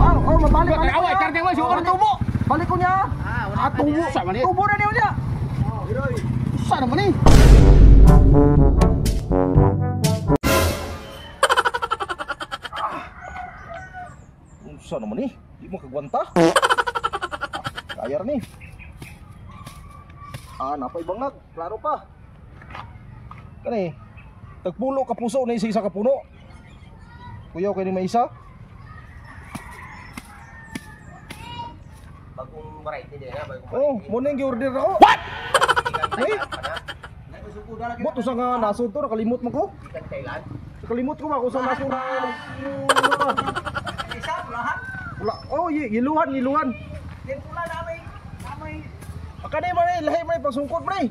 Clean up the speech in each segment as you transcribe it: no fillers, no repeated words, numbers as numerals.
Oh, mabalik. Kaya away, karga mo siguro tubo. Balik ko niya. Ah, tubo sa man ni. Tubo na niyo niya. Sa naman ni. Unsa naman ni? Di mo kagwanta. Kaya ni. Ah, napay bangag, klaro pa. Kani. Tagpulo ka puso na isa ka puno. Kuyaw kay ni may isa. Bagong variety din ha, bagong Oh, mo na yung gi-order ako. What? Eh? Mo to sa nga nasod to nakalimot man ko. Ikan Thailand. Nakalimot ko ba kung sa nasod na. Isa, pulahan. Wala. Oh, yiluhan, yiluhan. Din pula na may na may Akane man eh, lahi man eh, pagsungkot man eh.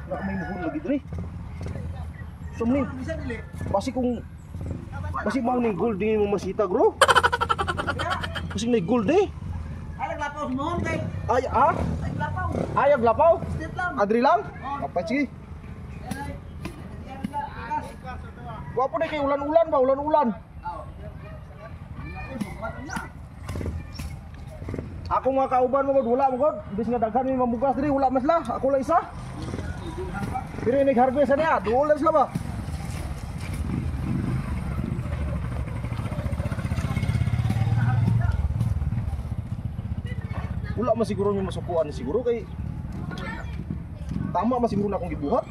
Na may muhon lagi dre. Sumni. bisa dili. Basi kung basi mao ni gold din mo masita, bro. Basi may gold eh. Ay naglapaw sa muhon kay. Ay, ah? Ay naglapaw. Ay, aglapaw. State lang. Adri lang? Kapay, sige. Wapo na kay ulan-ulan ba? Ulan-ulan. Ako mga kauban mo god, wala mo god. Bis nga daghan mi mamugas diri, wala man sila. Ako lang isa. Pero ini harvest niya, duol lang sila ba? Wala man siguro mi masukuan ni siguro kay tama man siguro na akong gibuhat.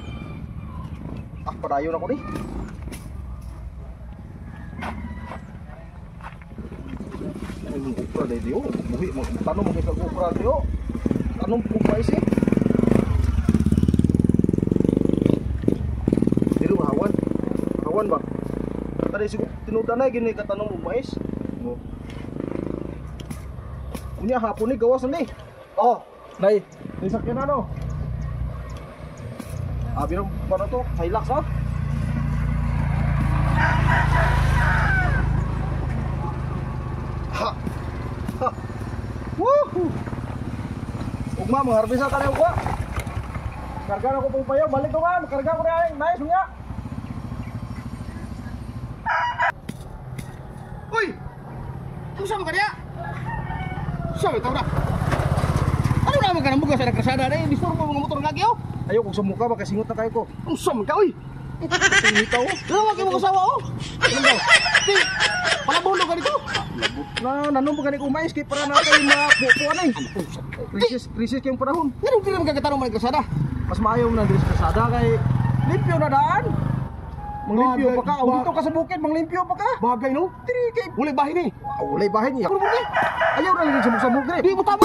Ah, padayon ako ni. Ay, mong ukra dahil diyo. Buhi, tanong mo kay ukra diyo. Tanong po pa isi. Dilo, hawan. Hawan ba? Tadi siguro tinudan na gini katanong mo mais. Oh. Unya hapon ni gawas na ni. Oh, nay, nay sakyan na no. Abi nang paano to? Hilux ha? Ha. Ha. Woohoo! Ugma, mangharvest na tayo ko. Karga na ko pong payo. Balik ko nga. Karga ko na. Nice nga. Uy! Unsa man ka diya? Sa ito na. Ano naman ka namugas sa krasada dai? Disturbo mga motor lagi oh. Ayaw kung sumuka ba kasi singot na kayo ko. Unsa man ka oy? Singitaw. Lawa kay mga asawa oh. Ano daw? Di, palabulo ka dito. Labot na. Nanom pa gani ko mais kay para na kayo mapupuan eh. Crisis, crisis kayong panahon. Nganong dili man kagatanong man krasada? Mas maayo na diri sa kasada kay limpyo na daan. Manglimpyo pa ka. O dito ka sa bukid, manglimpyo pa ka. Bagay no? Diri kay Walay bahin ni. Walay bahin niya. Ayaw na lang sa sabog diri. Di mo tama.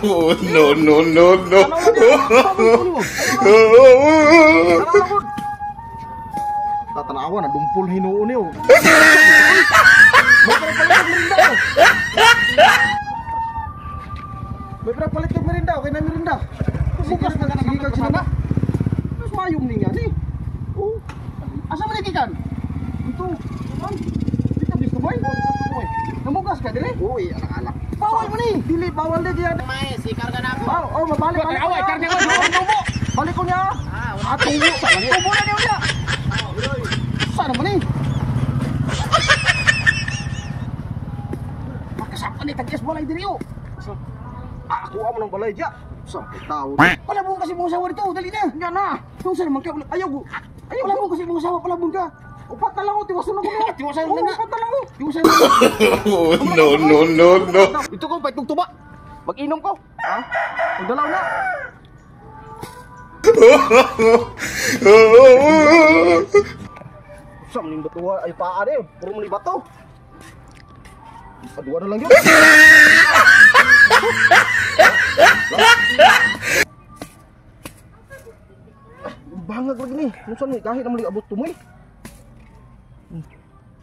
Oh, no, no, no, no. Tanaw na diri. Tanaw na gud. Tatanawa na dumpol hinuon niyo. May palit kag merinda. Oh. May palit kag merinda, okay na merinda. Bukas na ka Sige ng kag krasada. sinama. Mas mayom ni nga ni. Oh, Asa man ikikan? ito. Man. Dito gusto boy. Uy, namugas ka dire? Uy, anak-anak. Bawal mo ni. Dili bawal di diyan. Mais, ikarga na ako. Oh, oh, mabalik balik. Away, karga mo tubo. Balik ko niya. Ah, tubo sa man ni. Tubo na niyo niya. Sa naman ni. Makasapa ni tagyas balay diri oh. Ah, ako amo ng balay diya. Sa tao. Palabong kasi mga asawa dito, dali na. Nga na. Kung saan man ka, Ayaw ko. Ayaw ko. palabong kasi mga asawa, palabong ka. Upat na lang ko, tiwason na ko niyo. Tiwasan na Oo, nga. upat na lang ko. Tiwasan na. Oh, no, no, no, no. Ito ko, paitong tuba. Mag-inom ko. Ha? Magdalaw na. Sa maning bato ay paa ni, puro man ni bato. Paduwa na lang yun. Bangag lagi ni. Nusan ni kahit naman abot tumoy.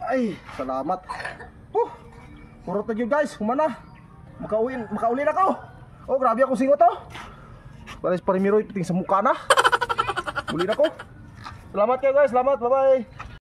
Ay, salamat. Oh, kurot na yun guys, humana. Makauwi, makauli na ko. Oh, grabe akong singot oh. Pares parimiroy piting sa mukha na. Uli na ko. Salamat kayo guys, salamat. Bye-bye.